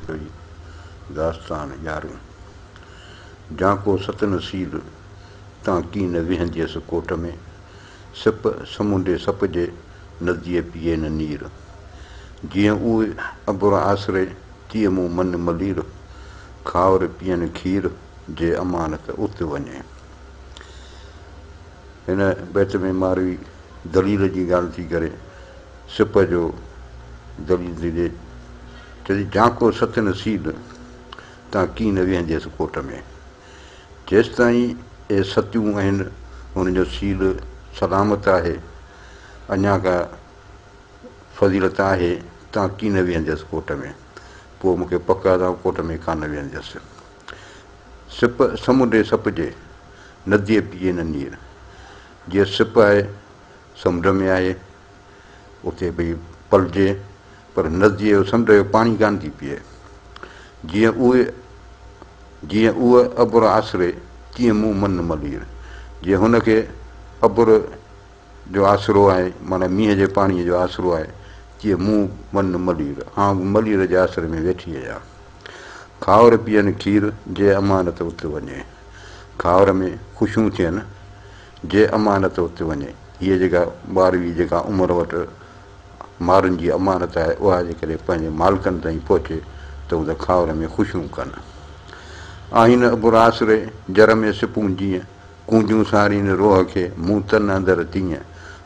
داستان يارهون، جانڪو ستن سيل، تان ڪين ويهنديس ڪوٽ ۾، سپ سمونڊي سپ جي، نديء پيئي نه نير. جيئن اوء ابر آسري، تيئن مون من ملير، کائور پيئن کير، جي امانت ات وڃي. هن بيت ۾ ماروي دليل جي ڳالهه ٿي ڪري، سپ جو دليل ٿي ڏئي، چئي ٿي، جانڪو ستن سيل، تان ڪين ويهنديس ڪوٽ ۾. جيستائين اهي ستيون آهن، هن جو سيل سلامت آهي، اڃا ڪا فضيلت آهي، تان ڪين ويهنديس ڪوٽ ۾. پوء مون کي پڪ آهي ته آئون ڪوٽ ۾ ڪانه ويهنديس. سپ سمنڊي سپ جي، نديء پيئي نه نير. جيئن سپ آهي، سمنڊ ۾ آهي، اتي پئي پلجي، پر نديء جو سمنڊ جو پاڻي ڪانه ٿي پيئي. جيئن اهي جيئن اوء ابر آسري، تيئن مون من ملير. جيئن هن کي ابر جو آسرو آهي، معنيٰ مينهن جي پاڻيء جو آسرو آهي، تيئن مون من ملير. آئون به ملير جي آسري ۾ ويٺي آهيان. کائور پيئن کير، جي امانت ات وڃي. کائور ۾ خوشيون ٿين، جي امانت ات وڃي. هيء جيڪا ٻاروي جيڪا عمر وٽ مارن جي امانت آهي، اها جيڪڏهن پنهنجي مالڪن تائين پهچي ته هوند کائور ۾ خوشيون ڪن. آهين ابر آسري، جر ۾ سپون جيئن، ڪونجون سارين روهه کي، مون تن اندر تيئن.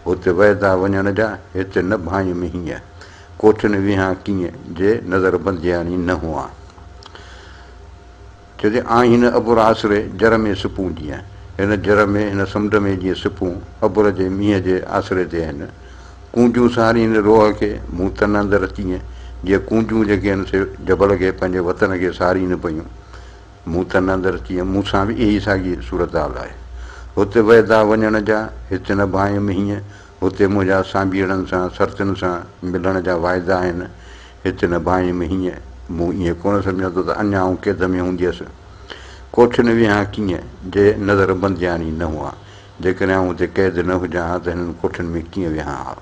هت وعدا وڃڻ جا، هت نه ڀانئيم هيئن. ڪوٺين ويهان ڪيئن، جي نظر بندياڻي نه هئان. چئي ٿي، آهين ابر آسري، جر ۾ سپون جيئن. هن جر ۾، هن سمنڊ ۾ جيئن سپون، ابر جي مينهن جي آسري تي آهن. ڪونجون سارين روهه کي، مون تن اندر تيئن. جيئن ڪونجون جيڪي آهن سي جبل کي، پنهنجي وطن کي سارين پيون. مون تن اندر تيئن، مون سان به اهي ئي ساڳي صورتحال آهي. هت وعدا وڃڻ جا، هت نه ڀانئيم هيئن. هتي منهنجا سانڀيئڙن سان، سرتين سان ملڻ جا واعدا آهن. هت نه ڀانئيم هيئن. مون ائين ڪونه سمجهندو ته اڃا آئون قيد ۾ هونديس. ڪوٺين ويهان ڪيئن، جي نظر بندياڻي نه هئان. جيڪڏهن آئون هتي قيد نه هجان ها ته هنن ڪوٺين ۾ ڪيئن ويهان ها.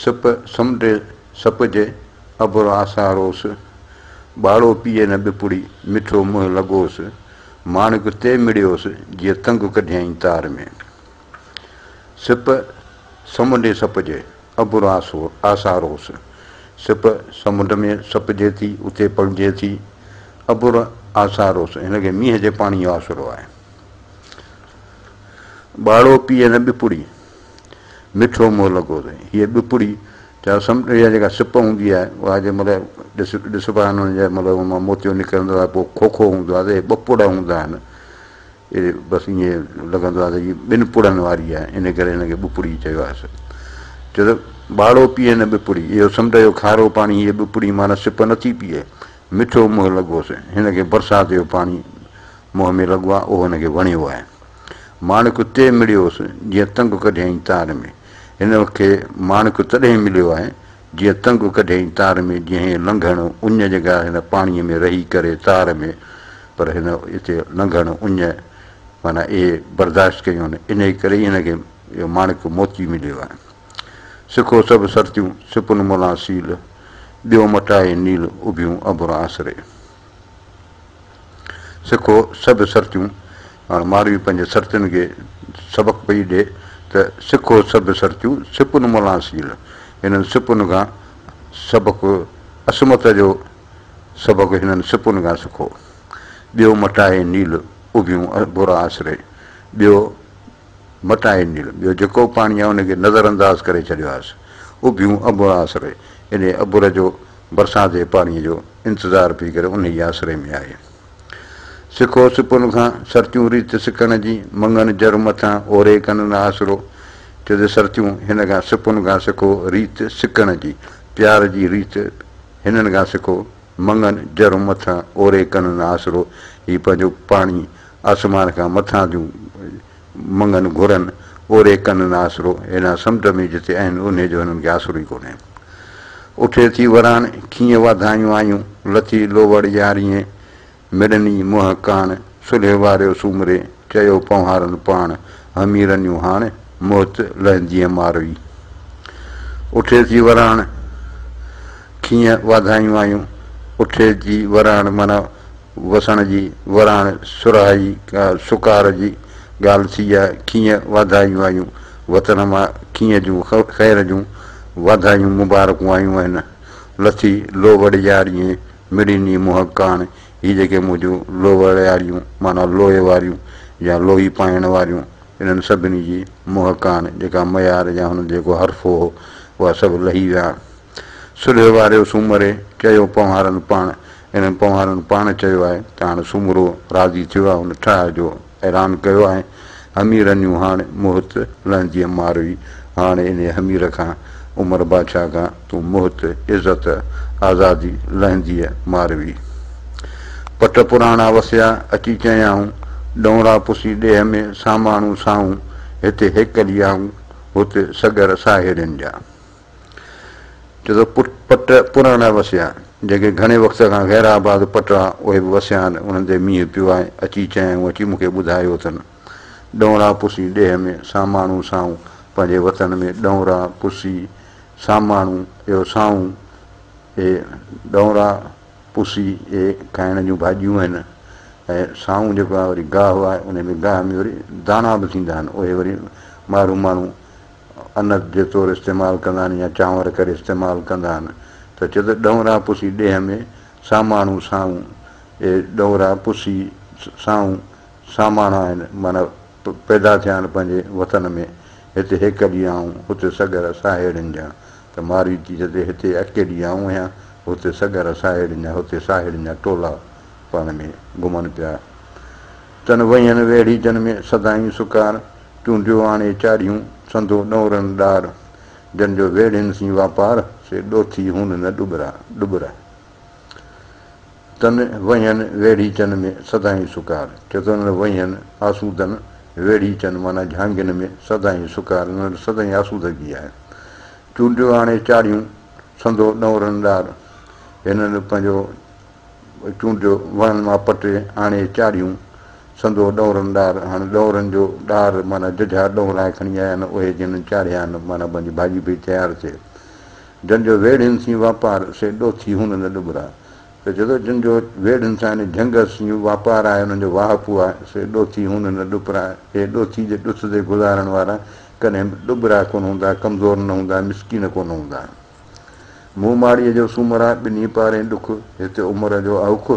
سپ سمنڊ سپ جي، ابر آساروس. ٻاڙو پيئي نه ٻپڙي، مٺو منهن لڳوس. ماڻڪ تي مڙيوس، جيئن تنگ ڪڍيائين تار ۾. سپ سمنڊي سپ جي، ابر آساروس. سپ سمنڊ ۾ سپجي ٿي، اتي پلجي ٿي. ابر آساروس، هن کي مينهن جي پاڻي جو آسرو آهي. ٻاڙو پيئي نه ٻپڙي، مٺو منهن لڳوس. هيء ٻپڙي چا سمنڊ جا جيڪا سپ هوندي آهي، اها جنهن مهل ڏس ڏسبا آهن، ان جا مطلب ان مان موتيو نڪرندو آهي، پوء کوکو هوندو آهي ته اهي ٻه پڙ هوندا آهن. اهي بس ائين لڳندو آهي ته هيء ٻن پڙن واري آهي، ان ڪري هن کي ٻپڙي چيو آهي. چيو ته ٻاڙو پيئي نه ٻپڙي، اهو سمنڊ جو کارو پاڻي هيء ٻپڙي معنيٰ سپ نٿي پيئي. مٺو منهن لڳوس، هن کي برسات جو پاڻي منهن ۾ لڳو آهي، اهو هن کي وڻيو آهي. ماڻڪ تي مڙيوس، جيئن تنگ ڪڍيائين تار ۾. هن کي ماڻڪ تڏهن مليو آهي، جيئن تنگ ڪڍيائين تار ۾، جيئن هي لنگهڻ اڃ جيڪا هن پاڻيء ۾ رهي ڪري تار ۾، پر هن اتي لنگهڻ اڃ معنيٰ اهي برداشت ڪيون آهن، انهيء ڪري ئي هن کي اهو ماڻڪ موتي مليو آهي. سکو سڀ سرتيون، سپن مولان سيل، ٻيو مٽائي نيل، اڀيون ابر آسري. سکو سڀ سرتيون، هاڻ ماروي پنهنجي سرتين کي سبق پئي ڏي ته سکو سڀ سرتيون، سپن مولان سيل، هنن سپن کان سبق عصمت جو سبق هنن سپن کان سکو. ٻيو مٽائي نيل، اڀيون ابر آسري، ٻيو مٽائي نيل، ٻيو جيڪو به پاڻي آهي ان کي نظر انداز ڪري ڇڏيو آهيس. اڀيون ابر آسري، انهيء ابر جو برسات جي پاڻيء جو انتظار پئي ڪري انهيء آسري ۾ آهي. سکو سپن کان سرتيون ريت سڪڻ جي، مڱن جر مٿان اوري ڪن نه آسرو. چئي ته سرتيون هن کان سپن کان سکو ريت سڪڻ جي، پيار جي ريت هنن کان سکو، مڱن جر مٿان اوري ڪن نه آسرو. هي پنهنجو پاڻي آسمان کان مٿان ٿيون مڱن گهرن، اوري ڪن نه آسرو. هيڏانهن سمنڊ ۾ جتي آهن، انهيء جو هنن کي آسرو ئي ڪونهي. اٺي ٿي وراڻ، کينء واڌايون آيون، لٿي لووڙ ياريين، مڙني منهن ڪاڻ، سلهي واريو سومري، چيو پنهوارن پاڻ، هميرنيون هاڻ، موت لهندينء ماروي. اٺي ٿي وراڻ، کينء واڌايون آيون، اٺي جي وراڻ معنيٰ وسڻ جي وراڻ سرهائي ڪا سڪار جي ڳالهه ٿي آهي. کينء واڌايون آيون وطن مان کينء جون خير جون واڌايون مبارڪون آيون آهن. لٿي لووڙ ياريين مڙني منهن ڪاڻ هي جيڪي منهنجون لووڙ ياريون معنيٰ لوئي واريون يا لوهي پائڻ واريون انهن سڀني جي منهن ڪاڻ جيڪا معيار يا هنن جو جيڪو حرفو هو اها سڀ لهي ويا. صلح واريو سومري چيو پنهوارن پاڻ انهن پنهوارن پاڻ چيو آهي ته هاڻ سومرو راضي ٿيو آهي هن ٺاهه جو اعلان ڪيو آهي هميرنيون هاڻ مهت لهنديء ماروي هاڻ انهيء همير کان عمر بادشاهه کان تون مهت عزت آزادي لهنديء ماروي. پٽ پراڻا وسيا اچي چيائون ڏونرا پسي ڏيهه ۾ ساماڻو سائون هتي هيڪلي آئون هت سڳر ساهيڙين جا. چئي ٿو پٽ پراڻا وسيا، جيڪي گهڻي وقت کان غير آباد پٽ ها، اهي به وسيا آهن، انهن تي مينهن پيو آهي، اچي چيائون، اچي مون کي ٻڌايو اٿن. ڏونرا پسي ڏيهه ۾، ساماڻو سائون، پنهنجي وطن ۾ ڏونرا، پسي، ساماڻو، اهو سائون، اهي ڏونرا، پسي، اهي کائڻ جون ڀاڄيون آهن ۽ سائون جيڪو آهي وري گاهه آهي، ان ۾ گاهه ۾ وري داڻا به ٿيندا آهن، اهي وري مارو ماڻهو انت جي طور استعمال ڪندا آهن يا چانور ڪري استعمال ڪندا آهن ته چئي ٿو ڏونرا پسي ڏيهه ۾ ساماڻو سائون اهي ڏونرا پسي سائون ساماڻا آهن معنيٰ پيدا ٿيا آهن پنهنجي وطن ۾ هتي هيڪلي آئون هتي سڳر ساهيڙين جا ته مارئي ٿي چئي ته هتي اڪيلي آئون آهيان هتي سڳر ساهيڙين جا هتي ساهيڙين جا ٽولا پاڻ ۾ گهمن پيا تن وهين ويڙهيچن ۾ سدائين سڪار چونڊيو آڻي چاڙهيون، سندو ڏونرن ڏار. جن جو ويڙهين سين واپار، سي ڏوٿي هون نه ڏٻرا، ڏٻرا. تن وهين ويڙهيچن ۾ سدائين سڪار. چئي ٿو انهن وهين، آسودن، ويڙهيچن معنيٰ جهانگين ۾ سدائين سڪار، انهن وٽ سدائين آسودگي آهي. چونڊيو آڻي چاڙهيون، سندو ڏونرن ڏار. هنن پنهنجو چونڊيو وڻن مان پٽي آڻي چاڙهيون، سندو ڏونرن ڏار، هاڻي ڏونرن جو ڏار معنيٰ ججها ڏونرا کڻي آيا آهن، اهي جنھن چاڙهيا آهن، معنيٰ پنھنجي ڀاڄي پئي تيار ٿئي. جن جو ويڙهين سين واپار، سي ڏوٿي هون نه ڏٻرا. ته چئي ٿو جن جو ويڙهين سان يعني جهنگ سين واپار آهي، انهن جو واهپو آهي، سي ڏوٿي هون نه ڏٻرا. اهي ڏوٿي جي ڏٿ تي گذارڻ وارا ڪڏهن به ڏٻرا ڪونه هوندا، ڪمزور نه هوندا، مسڪين ڪونه هوندا. مون ماڙيء جو سومرا، ٻنهي پارين ڏک، هتي عمر جو اوک،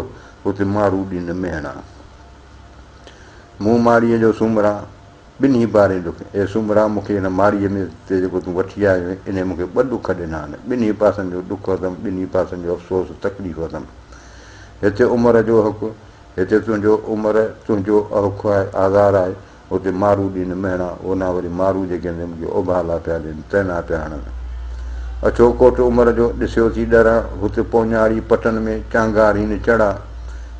هتي مارو ڏين مهڻا. مون ماڙيء جو سومرا، ٻنهي پارين ڏک، اي سومرا مون کي هن ماڙيء ۾ تي جيڪو تون وٺي آيو آهين، انهيء مون کي ٻه ڏک ڏنا آهن، ٻنهي پاسن جو ڏک اٿم، ٻنهي پاسن جو افسوس، تڪليف اٿم. هتي عمر جو حق، هتي تنهنجو عمر، تنهنجو اوک آهي، آزار آهي، اتي مارو ڏين مهڻا، اونا وري مارو جيڪي آهن مون کي اوڀالا پيا ڏين، طعنا پيا هڻن. اڇو ڪوٽ عمر جو ڏسيو ٿي ڏران، هت پوڃاڙي پٽن ۾ چانگارين چڙا،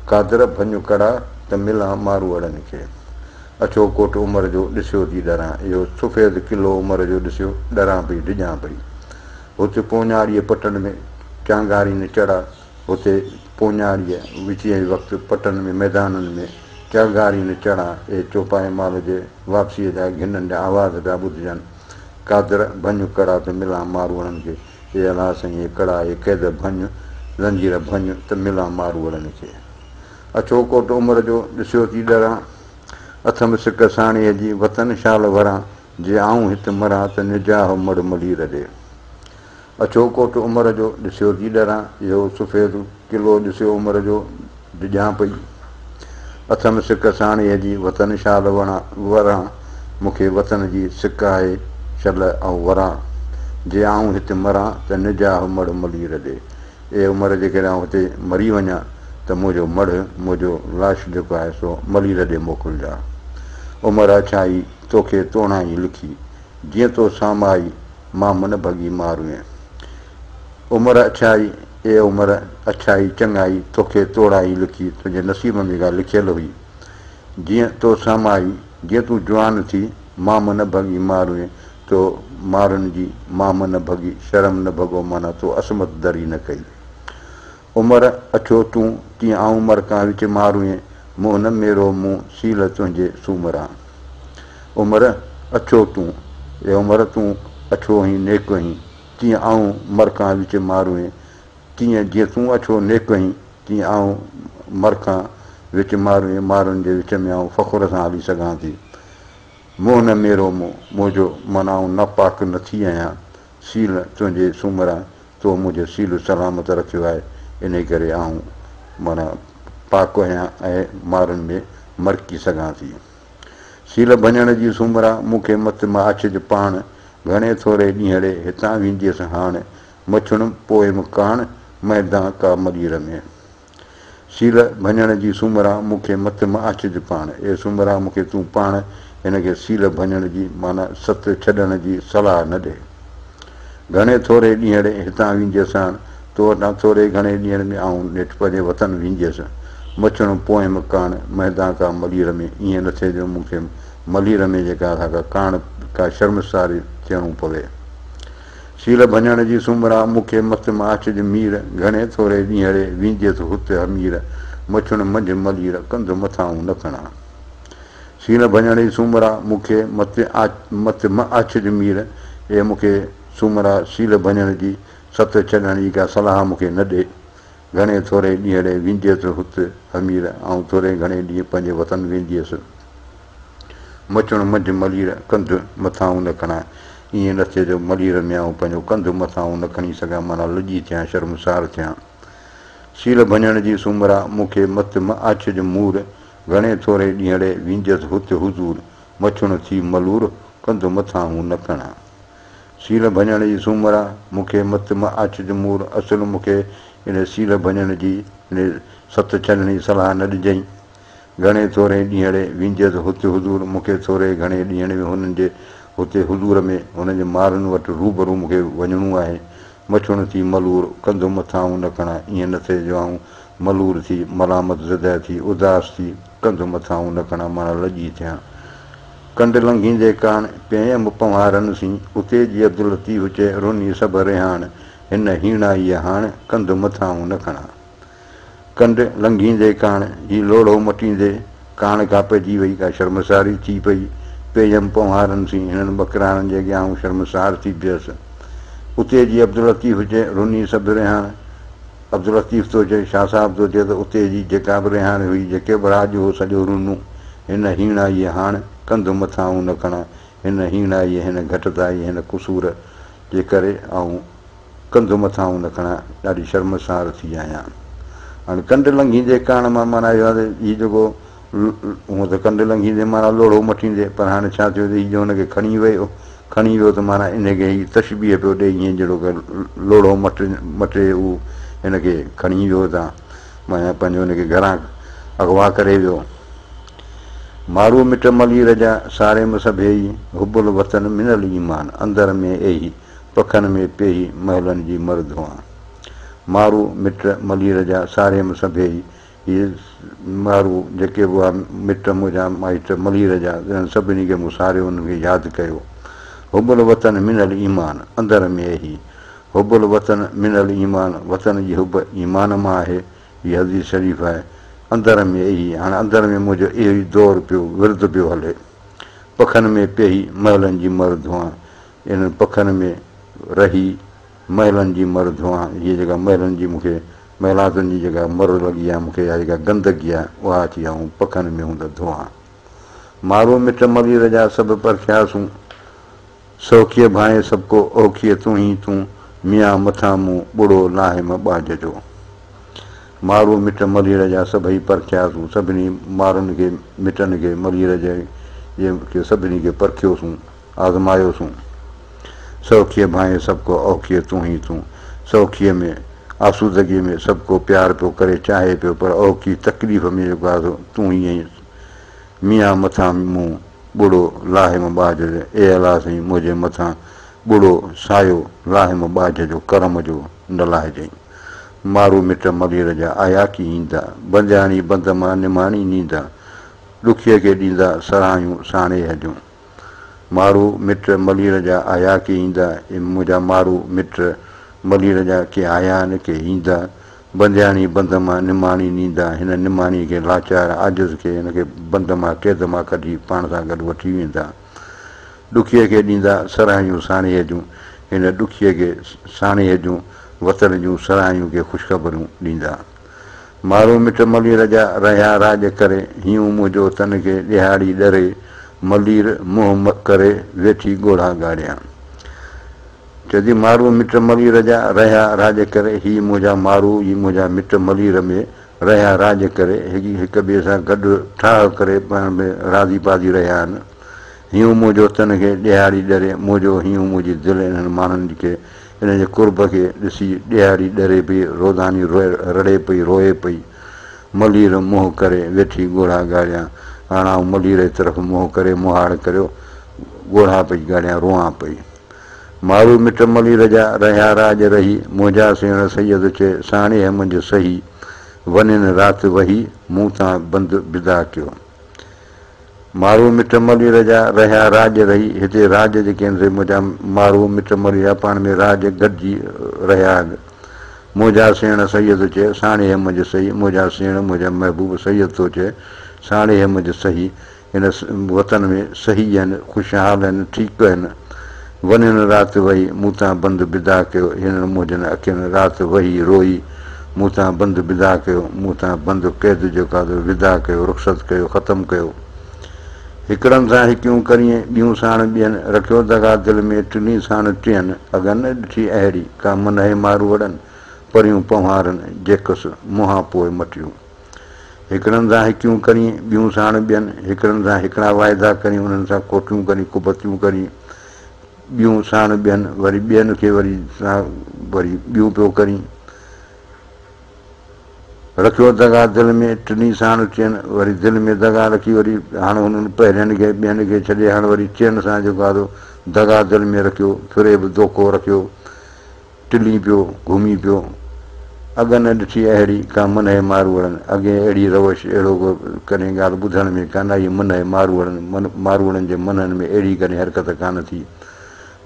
قادر ڀڃ ڪڙا ته ملان ماروئڙن کي. اڇو ڪوٽ عمر جو ڏسيو ٿي ڏران، اهو سفيد قلعو عمر جو ڏسيو ڏران پئي ڊڄان پئي. هت پوڃاڙيء پٽن ۾ چانگارين چڙا، اتي پوڃاڙيء وچينء وقت پٽن ۾ ميدانن ۾ چرغارين چڙا اي چوپائي مال جي واپسيء جا گهنن جا آواز پيا ٻڌجن. قادر، ڀڃ ڪڙا ته ملان ماروئڙن کي. اي الله سائين اي ڪڙا اي قيد ڀڃ، زنجير ڀڃ ته ملان ماروئڙن کي. اڇو ڪوٽ عمر جو ڏسيو ٿي ڏران. اٿم سڪ ساڻيهه جي وطن شال وران. جي آئون هت مران ته نجاهه مڙهه ملير ڏي. اڇو ڪوٽ عمر جو ڏسيو ٿي ڏران، اهو سفيد قلعو ڏسيو عمر جو ڊڄان پئي. اٿم سڪ ساڻيهه جي وطن شال وران، مون کي وطن جي سڪ آهي شل آئون وران. جي آئون هت مران ته نجاهه مڙهه ملير ڏي. اي عمر جيڪڏهن آئون هتي مري وڃان ته منهنجو مڙهه، منهنجو لاش جيڪو آهي سو ملير ڏي موڪلجان. عمر اڇائي توکي توڻائي لکي، جيئن تو سامائي مان من ڀڳي ماروين. عمر اڇائي، اي عمر اڇائي چڱائي توکي توڙائي لکي تنهنجي نصيب ۾ ڪا لکيل هئي. جيئن تو سامائي، جيئن تون جوان ٿي، مان من ڀڳي ماروين، تو مارن جي مان من ڀڳي شرم نه ڀڳو معنيٰ تو عصمت دري نه ڪئي. عمر اڇو تون، تيئن آئون مرڪان وچ ماروين، منهن نه ميرو مون سيل تنهنجي سومران. عمر اڇو تون، اي عمر تون اڇو هين نيڪ هين، تيئن آئون مرڪان وچ ماروين، تيئن جيئن تون اڇو نيڪ آهين، تيئن آئون مرکان وچ ماروين مارن جي وچ ۾ آئون فخر سان هلي سگهان ٿي. منهن نه ميرو مون، منهنجو من آئون نه پاڪ نه ٿي آهيان. سيل تنهنجي سومرا، تو منهنجو سيل سلامت رکيو آهي، انهي ڪري آئون معنيٰ پاڪ آهيان ۽ مارن ۾ مرڪي سگهان ٿي. سيل ڀڃڻ جي سومرا، مون کي مت م آڇج پاڻ، گهڻي ٿوري ڏينهڙي، هتان وينديس هاڻ، مڇڻ پويم ڪاڻ، مئدان ڪا ملير ۾. سيل ڀڃڻ جي سومرا، مون کي مت م آڇج پاڻ. اي سومرا، مون کي تون پاڻ هن کي سيل ڀڃڻ جي معنيٰ ست ڇڏڻ جي صلاح نه ڏي. گهڻي ٿوري ڏينهڙي هتان وينديس هاڻ، تو وٽان ٿوري گهڻي ڏينهن ۾ آئون نيٺ پنهنجي وطن وينديس. مڇڻ پويم ڪاڻ، مهدان ڪا ملير ۾، ائين نه ٿئي جو مون کي ملير ۾ جيڪا سا ڪا ڪاڻ ڪا شرمساري ٿيڻو پوي. سيل ڀڃڻ جي سومرا، مون کي مت م آڇج مير، گهڻي ٿوري ڏينهڙي وينديس هت همير، مڇڻ منجهه ملير، ڪنڌ مٿانهون نه کڻان. سيل ڀڃڻ جي سومرا، مون کي مت مت م آڇج مير، اي مون کي سومرا سيل ڀڃڻ جي ست ڇڏڻ جي ڪا صلاح مون کي نه ڏي. گهڻي ٿوري ڏينهڙي وينديس هت همير، آئون ٿوري گهڻي ڏينهن پنهنجي وطن وينديس. مچڻ منجهه ملير، ڪنڌ مٿانهون نه کڻان. ائين نه ٿئي جو ملير ۾ آئون پنهنجو ڪنڌ مٿانهون نه کڻي سگهان، معنيٰ لڄي ٿيان، شرمسار ٿيان. سيل ڀڃڻ جي سومرا، مون کي مت م آڇج مور، گهڻي ٿوري ڏينهڙي وينديس هت حضور، مڇڻ ٿي ملور، ڪنڌ مٿانهون نه کڻان. سيل ڀڃڻ جي سومرا، مون کي مت م آڇج مور، اصل مون کي ان سيل ڀڃڻ جي، ان ست ڇڏڻ جي صلاح نه ڏجئين. گهڻي ٿوري ڏينهڙي وينديس هت حضور، مون کي ٿوري گهڻي ڏينهڙي ۾ هنن جي هتي حضور ۾، هنن جي مارن وٽ روبرو مون کي وڃڻو آهي. مڇڻ ٿي ملور، ڪنڌ مٿانهون نه کڻان، ائين نه ٿئي جو آئون ملور ٿي، ملامت زده ٿي، اداس ٿي، ڪنڌ مٿانهون نه کڻان، معنيٰ لڄي ٿيان. ڪنڊ لنگهيندي ڪاڻ، پيم پنهوارن سين، اتي جي عبداللطيف چئي، رني سڀ رهاڻ، هن هيڻائيء هاڻ، ڪنڌ مٿانهون نه کڻان. ڪنڊ لنگهيندي ڪاڻ، هي لوڙهو مٽيندي، ڪاڻ ڪا پئجي وئي، ڪا شرمساري ٿي پئي. پيم پنهوارن سين، هنن ٻڪرارن جي اڳيان آئون شرمسار ٿي پيس. اتي جي عبداللطيف چئي، رني سڀ رهاڻ، عبداللطيف ٿو چئي، شاهه صاحب ٿو چئي ته اتي جي جيڪا به رهاڻ هئي، جيڪي به راڄ هو، سڄو رنو. هن هيڻائيء هاڻ، ڪنڌ مٿانهون نه کڻان. هن هيڻائيء، هن گهٽتائيء، هن قصور جي ڪري آئون ڪنڌ مٿانهون نه کڻان، ڏاڍي شرمسار ٿي آهيان. هاڻي ڪنڊ لنگهيندي ڪاڻ مان معنيٰ اهو آهي ته هي جيڪو هونء ته ڪنڊ لنگهيندي معنيٰ لوڙهو مٺيندي، پر هاڻي ڇا ٿيو ته هي جو هن کي کڻي ويو، کڻي ويو ته معنيٰ ان کي هي تشبيهه پيو ڏئي ائين جهڙوڪ لوڙهو مٽ مٽي هو هن کي کڻي ويو هتان معنيٰ پنهنجو هن کي گهران اغوا ڪري ويو. مارو مٽ ملير جا ساريم سڀيئي، حب الوطن من الايمان، اندر ۾ ايهي، پکن ۾ پيهي، محلن جي مر ڌوئان. مارو مٽ ملير جا ساريم سڀيئي، هي مارو جيڪي به هئا مٽ منهنجا مائٽ ملير جا، تنهن سڀني کي مون ساريو انهن کي ياد ڪيو. حب الوطن من الايمان، اندر ۾ ايهي، حب الوطن من الايمان، وطن جي حب ايمان مان آهي، هي حديث شريف آهي، اندر ۾ ايهي، هاڻي اندر ۾ منهنجو اهو ئي دور پيو ورد پيو هلي. پکن ۾ پيهي محلن جي مر ڌوئان، انهن پکن ۾ رهي محلن جي مر ڌوئان، هيء جيڪا محلن جي مون کي محلاتن جي جيڪا مر لڳي آهي مون کي يا جيڪا گندگي آهي اها اچي آئون پکن ۾ هوند ڌوئان. مارو مٽ ملير جا سڀ پرکياسون. سوکيء ڀانئين سڀڪو اوکيء تون ئي تون، ميان مٿان مون ٻڙو لاهيم ٻاجهه جو. مارو مٽ ملير جا سڀئي پرکياسون، سڀني مارن کي مٽن کي ملير جي کي سڀني کي پرکيوسون، آزمايوسون. سوکيء ڀانئين سڀڪو اوکيء تون ئي تون، سوکيء ۾ آسودگيء ۾ سڀڪو پيار پيو ڪري چاهي پيو پر اوکي تڪليف ۾ جيڪو آهي سو تون ئي آهين. ميان مٿان مون ٻڙو لاهيم ٻاجهه جو، اي الله سائين منهنجي مٿان ٻڙو سايو لاهيم ٻاجهه جو ڪرم جو نه لاهجئين. مارو مٽ ملير جا آيا ڪي ايندا، بندياڻي بند مان نماڻي نيندا، ڏکيء کي ڏيندا سرهايون ساڻيهه جون. مارو مٽ ملير جا آيا ڪي ايندا، اي منهنجا مارو مٽ ملير جا ڪي آيا آهن ڪي ايندا، بندياڻي بند مان نماڻي نيندا، هن نماڻي کي لاچار عاجز کي هن کي بند مان قيد مان ڪڍي پاڻ سان گڏ وٺي ويندا. ڏکيء کي ڏيندا سرهايون ساڻيهه جون، هن ڏکيء کي ساڻيهه جون وطن جون سرايون ڪي خوشخبرون ڏيندا. مارو مٽ ملير جا رهيا راڄ ڪري، هينئون منهنجو تن کي ڏهاڙي ڏري، ملير منهن ڪري ويٺي ڳوڙها ڳاڙيان. چئي ٿي مارو مٽ ملير جا رهيا راڄ ڪري، هي منهنجا مارو هي منهنجا مٽ ملير ۾ رهيا راڄ ڪري، هڪ ٻئي سان گڏ ٺاهه ڪري پاڻ ۾ راضي بازي رهيا آهن. هينئون منهنجو تن کي ڏهاڙي ڏري، منهنجو هينئون منهنجي دل انهن ماڻهن کي انهن جي قرب کي ڏسي ڏهاڙي ڏري پئي، روزاني رڙي پئي، روئي پئي. ملير منهن ڪري ويٺي ڳوڙها ڳاڙيان. هاڻ آئون ملير جي طرف منهن ڪري مهاڙ ڪريو ڳوڙها پئي ڳاڙيان، روئان پئي. مارو مٽ ملير جا رهيا راڄ رهي، منهنجا سيڻ سيد چئي ساڻيهه منجهه سهي، ونين رات وهي، مون تان بند بدا ڪيو. مارو مٽ ملير جا رهيا راڄ رهي، هتي راڄ جيڪي آهن سي منهنجا مارو مٽ ملير جا پاڻ ۾ راڄ گڏجي رهيا آهن. منهنجا سيڻ سيد چئي، ساڻيهه منجهه سهي، منهنجا سيڻ منهنجا محبوب سيد ٿو چئي، ساڻيهه منجهه سهي، هن وطن ۾ صحيح آهن، خوشحال آهن، ٺيڪ آهن. ونين رات وهي، مون تان بند بدا ڪيو، هنن منهنجن اکين رات وهي روئي، مون تان بند بدا ڪيو، مون تان بند قيد جيڪو آهي سو وداع ڪيو، رخصت ڪيو، ختم ڪيو. هڪڙن سان هڪيون ڪرين، ٻيون ساڻ ٻين، رکيو دغا دل ۾، ٽنهي ساڻ ٽين، اڳ نه ڏٺي اهڙي، ڪا منهي ماروئڙن، پريون پنهوارن، جيڪس منهان پوء مٽيون. هڪڙن سان هڪيون ڪرين، ٻيون ساڻ ٻين، هڪڙن سان هڪڙا واعدا ڪرين، انهن سان کوٽيون ڪرين، ڪبتيون ڪرين، ٻيون ساڻ ٻين، وري ٻين کي وري سان وري ٻيون پيو ڪرين. رکيو دغا دل ۾، ٽنهي ساڻ چين، وري دل ۾ دغا رکي وري هاڻ هنن پهرين کي ٻين کي ڇڏي هاڻ وري چين سان جيڪو آهي سو دغا دل ۾ رکيو، فريب دوکو رکيو. ٽلي پيو، گهمي پيو. اڳ نه ڏٺي اهڙي ڪا منهه ماروئڙن. اڳي اهڙي روش، اهڙو ڪو ڪڏهن ڳالهه ٻڌڻ ۾ ڪانه آئي. منهه ماروئڙن، ماروئڙن جي منهن ۾ اهڙي ڪڏهن حرڪت ڪانه ٿي.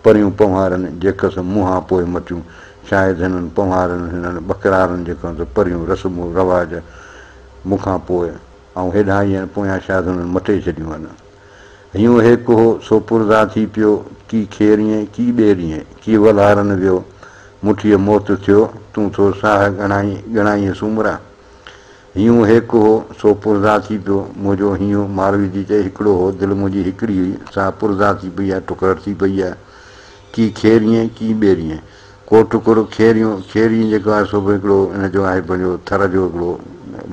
پريون پنهوارن جيڪس منهان پوء مٽيون. شايد هنن پنهوارن، هنن ٻڪرارن جيڪو ته پريون رسمون رواج مون کان پوء آئون هيڏانهن آئي آهيان، پويان شايد هنن مٽي ڇڏيون آهن. هينئون هيڪ هو، سو پرزا ٿي پيو، ڪي کيريين، ڪي ٻيريين، ڪي ولهارن ويو، مٺيء موت ٿيو، تون ٿو ساهه ڳڻائين، ڳڻائين سومرا. هينئون هيڪ هو، سو پرزا ٿي پيو، منهنجو هينئون، ماروي ٿي چئي، هڪڙو هو، دل منهنجي هڪڙي هئي، سا پرزا ٿي پئي آهي، ٽڪر ٿي پئي آهي. ڪي کيريين، ڪي ٻيريين. ڪو ٽڪر کيريون، کيريين جيڪو آهي سو به هڪڙو ان جو آهي پنهنجو ٿر جو هڪڙو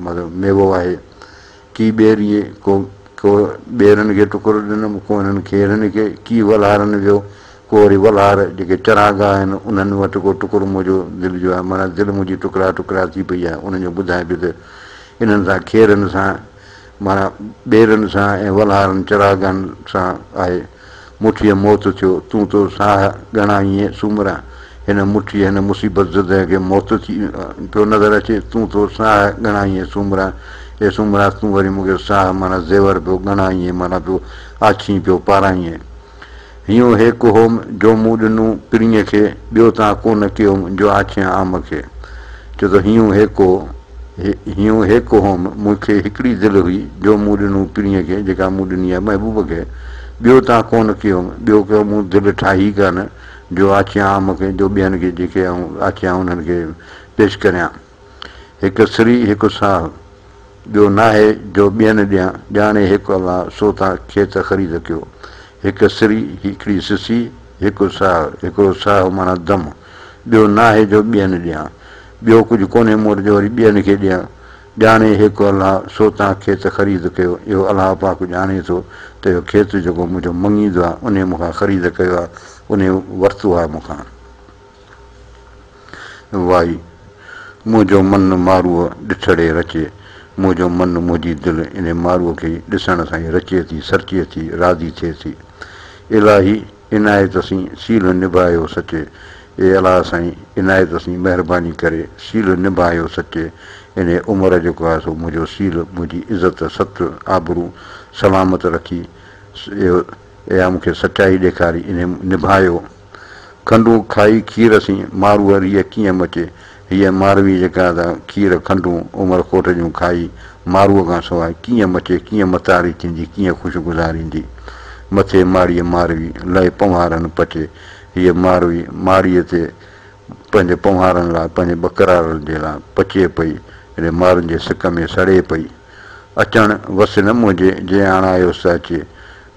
مطلب ميوو آهي. ڪي ٻيريء ڪو ڪو ٻيرن کي ٽڪر ڏنم، ڪو انهن کيرن کي، ڪي ولهارن ويو، ڪو وري ولهار جيڪي چراگاهه آهن، انهن وٽ ڪو ٽڪر منهنجو دل جو آهي، معنيٰ دل منهنجي ٽڪرا ٽڪرا ٿي پئي آهي، انهن جو ٻڌائين پيو ته انهن سان کيرن سان معنيٰ ٻيرن سان ۽ ولهارن چراگاهن سان آهي. مٺيء موت ٿيو، تون ٿو ساهه ڳڻائين سومرا! هن مٺيء هن مصيبت زده کي موت ٿي پيو نظر اچي، تون ٿو ساهه ڳڻائين سومرا! اي سومرا تون وري مون کي ساهه معنيٰ زيور پيو ڳڻائين معنيٰ پيو آڇين پيو پارائين. هينئون هيڪ هوم، جو مون ڏنو پرينء کي، ٻيو تان ڪونه ڪيوم، جو آڇيان عام کي. چئي ٿو هينئون هيڪ هو، هينئون هيڪ هوم، مون کي هڪڙي دل هئي، جو مون ڏنو پرينء کي، جيڪا مون ڏني آهي محبوب کي، ٻيو تان ڪونه ڪيوم، ٻيو ڪو مون دل ٺاهي ڪانه، جو آڇيان عام کي، جو ٻين کي جيڪي آئون آڇيان انهن کي پيش ڪريان. هڪ سري هڪ ساهه، ٻيو ناهي جو ٻين ڏيان، ڄاڻي هڪ الله، سو تان کيت خريد ڪيو. هڪ سري هڪڙي سسي، هڪ ساهه، هڪڙو ساهه معنيٰ دم، ٻيو ناهي جو ٻين ڏيان. ٻيو ڪجهه ڪونهي مون وٽ جو وري ٻين کي ڏيان. ڄاڻي هڪ الله، سو تان کيت خريد ڪيو. اهو الله پاڪ ڄاڻي ٿو ته اهو کيت جيڪو منهنجو مڱيندو آهي، انهيء مون کان خريد ڪيو آهي، انهيء ورتو آهي مون کان. وائي، منهنجو من ماروء ڏٺڙي رچي، منهنجو من، منهنجي دل انهي ماروء کي ڏسڻ سان ئي رچي ٿي، سرچي ٿي، راضي ٿئي ٿي. الاهي عنايت سين سيل نڀايو سچي، اي الله سائين عنايت سين مهرباني ڪري سيل نڀايو سچي، انهي عمر جيڪو آهي سو منهنجو سيل، منهنجي عزت، ست، آبرو سلامت رکي، اها مون کي سچائي ڏيکاري، انهي نڀايو. کنڊون کائي کير سين، ماروء ريء ڪيئن مچي؟ هيء ماروي جيڪا ته کير کنڊون عمر ڪوٽ جون کائي، ماروء کان سواء ڪيئن مچي، ڪيئن متاري ٿيندي، ڪيئن خوش گذاريندي؟ مٿي ماڙيء ماروي، لئه پنهوارن پچي. هيء ماروي ماڙيء تي پنهنجي پنهوارن لاء، پنهنجي ٻڪرارن جي لاء پچي پئي، يعني مارن جي سڪ ۾ سڙي پئي. اچڻ وس نه منهنجي، جي آڻايوس ته اچي.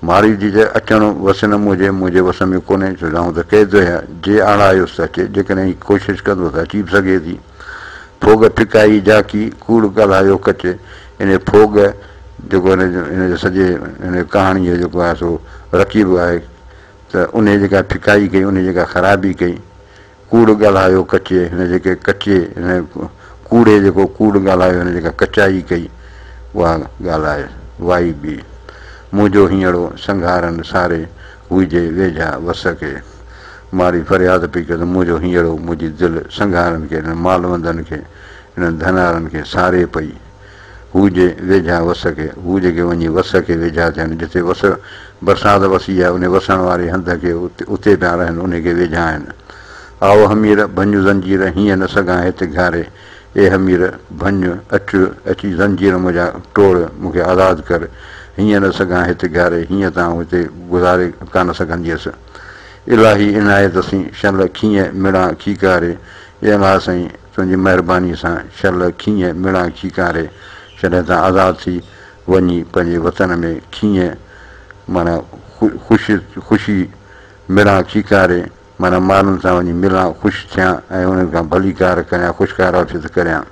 مارئي جي چئي، اچڻ وس نه منهنجي، منهنجي وس ۾ ڪونهي، ڇو جو آئون ته قيد آهيان، جي آڻايوس ته اچي، جيڪڏهن هي ڪوشش ڪندو ته اچي به سگهي ٿي. ڦوڳ ڦڪائي جاڪي، ڪوڙ ڳالهايو ڪچي. انهي ڦوڳ جيڪو هن جو هن جي سڄي هن ڪهاڻيء جو جيڪو آهي سو رقيب آهي ته انهي جيڪا ڦڪائي ڪئي، انهي جيڪا خرابي ڪئي، ڪوڙ ڳالهايو ڪچي، هن جيڪي ڪچي، هن ڪوڙي جيڪو ڪوڙ ڳالهايو، هن جيڪا ڪچائي ڪئي، اها ڳالهه آهي وائي ٻي. منهنجو هينئڙو سنگهارن ساري، هئجي ويجها وس کي. مارئي فرياد پئي ڪري ته منهنجو هينئڙو، منهنجي دل سنگهارن کي، انهن مالوندن کي، انهن ڌنارن کي ساري پئي. هو جي ويجها وس کي، هو جيڪي وڃي وس کي ويجها ٿين، جتي وس، برسات وسي آهي، انهي وسڻ واري هنڌ کي اتي پيا رهن، انهي کي ويجها آهن. آء حمير، ڀڃ زنجير، هيئن نه سگهان هت گهاري. اي حمير، ڀڃ، اچ، اچي زنجير منهنجا ٽوڙ، مون کي آزاد ڪر. هيئن نه سگهان هت گهاري، هيئن ته آئون هتي گذاري ڪانه سگهنديس. الاهي عنايت سين، شل کينء مڙان کيڪاري. اي الله سائين! تنهنجي مهربانيء سان شل کينء مڙان کيڪاري، شل هتان آزاد ٿي وڃي پنهنجي وطن ۾ کينء معنيٰ خوش خوشي مڙان کيڪاري معنيٰ مارن سان وڃي ملان خوش ٿيان ۽ انهن کان ڀليڪار ڪريان خوشڪار عافيت ڪريان.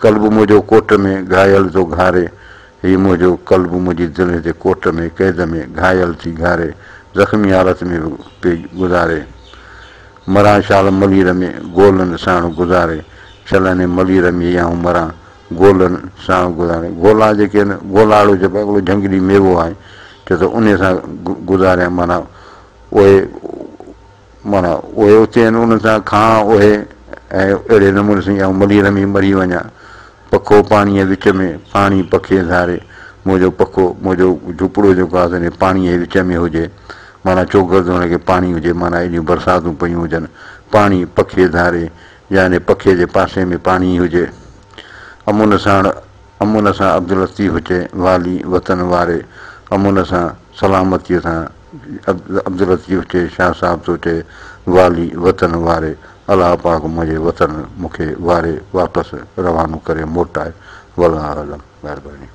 قلب منهنجو ڪوٽ ۾ گهايل ٿو گهاري، هي منهنجو قلب منهنجي دل هتي ڪوٽ ۾ قيد ۾ گهايل ٿي گهاري زخمي حالت ۾ به پئي گذاري. مران شال ملير ۾ گولن ساڻ گذاري، شل انهي ملير ۾ ئي آئون مران، گولن ساڻ گذاري. گولا جيڪي آهن، گولاڙو چئبو آهي، هڪڙو جهنگلي ميوو آهي، چئي ٿو انهي سان گذاريان معنيٰ اهي معنيٰ اهي اتي آهن، انهن سان کان اهي ۽ اهڙي نموني سان ئي آئون ملير ۾ ئي مري وڃان. پکو پاڻيء وچ ۾، پاڻي پکي ڌاري. منهنجو پکو، منهنجو جهوپڙو جيڪو آهي سو انهيء پاڻيء جي وچ ۾ هجي، معنيٰ چوگرد ان کي پاڻي هجي، معنيٰ ايڏيون برساتون پيون هجن، پاڻي پکي ڌاري يا انهيء پکي جي پاسي ۾ پاڻي هجي. امن ساڻ، امن سان عبداللطيف چئي، والي وطن واري، امن سان، سلامتيء سان، عبداللطيف چئي، شاهه صاحب ٿو چئي، والي وطن واري، الله پاڪ منهنجي وطن مون کي واري واپس روانو ڪري موٽائي، والله اعلم. مهرباني.